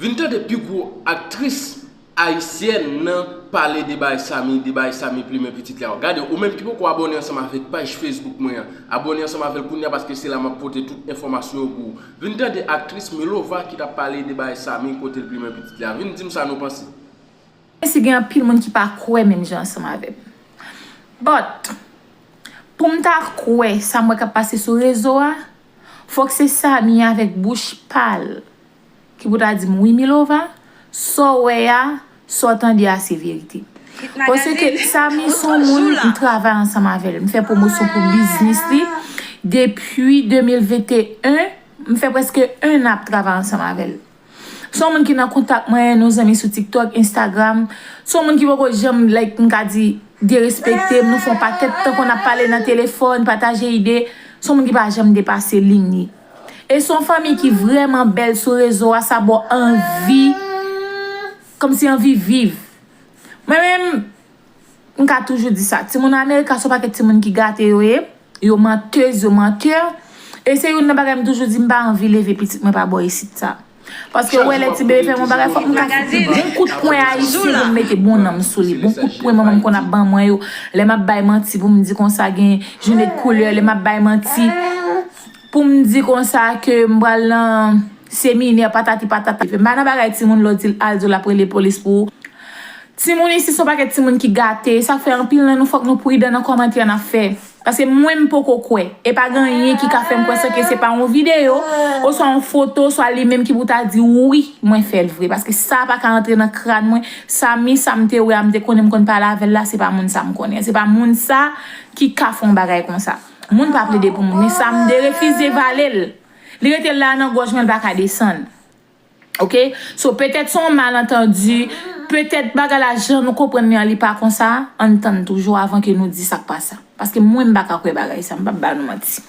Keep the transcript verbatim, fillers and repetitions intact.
Vin tande pi gwo aktris ayisyèn nan pale de bagay Samy, de bagay Samy plimen pitit li a. Gade, ou menm ki poko abòne ansanm avèk paj Facebook mwen an, abòne ansanm avè l kounye a paske se la m ap pote tout enfòmasyon yo pou ou. Vin tande aktris Milova ki t ap pale de bagay Samy kote l plimen pitit li a. Vin di m sa nou panse. Menm si gen anpil moun ki pa kwè menm jan ansanm avè m. But, pou m ta kwè sa m wè k ap pase sou rezo a, fòk se Samy avèk bouch pa l ki pou ta di m, wi Milova, sa w wè a, sa w tande a se verite. Paske Samy se yon moun m travay ansanm avè l. M fè pwomosyon pou biznis li depi de mil venteyen. M fè prèske en an ap travay ansanm avè l. Se yon moun ki nan kontak mwen, nou zanmi sou TikTok, Instagram. Se yon moun ki poko janm, like, m ka di, derespekte m. Nou fè yon pakèt tan ke n ap pale nan telefòn, pataje ide. Se yon moun ki pa janm depase liy li. E se yon fanmi ki vrèman bèl sou rezo a, sa ba w anvi, kòmsi anvi viv. Mwen menm, m ka toujou di sa. Timoun Amerika se yon pakèt timoun ki gate yo ye. Yo mantèz, yo mantè. E se youn nan bagay m toujou di, m pa anvi leve pitit mwen pa bò isit sa. Paske ou wè lè ti bebe fè m yon bagay, fòk m ka fout li bon kout pwen ayisyen pou m mete bon nanm sou li. Bon kout pwen manman m konn ap ban mwen yo. Lè m ap bay manti pou m di konsa gen jounen de koulè, lè m ap bay manti pou m di konsa ke m pral nan seminè, patati patata. M pa nan bagay timoun lè w di l al di w l ap rele polis pou ou. Timoun isi se yon pakèt timoun ki gate, sa k fè anpil nan nou fòk nou pridan nan kòmantè n ap fè. Paske mwen m poko kwè. E pa gen anyen ki ka fè m kwè san ke se pa yon videyo, oswa yon foto, oswa li menm ki pou ta di wi, mwen fè l vre. Paske sa pa ka antre nan kràn mwen. Samy, sa m te wè a, m te konnen m konn pale avè l la, se pa moun sa m konnen. Se pa moun sa ki ka fè yon bagay konsa. Moun pa plede pou moun. Men sa m derefize vale l. Li rete la nan gòj mwen, l pa ka desann. Ok? So, petèt se yon malantandi, petèt bagay la jan nou konprann li an, li pa konsa, ann tann toujou avan ke nou di sa k pa sa. Paske mwen, m pa ka kwè bagay sa, m p ap ba nou manti.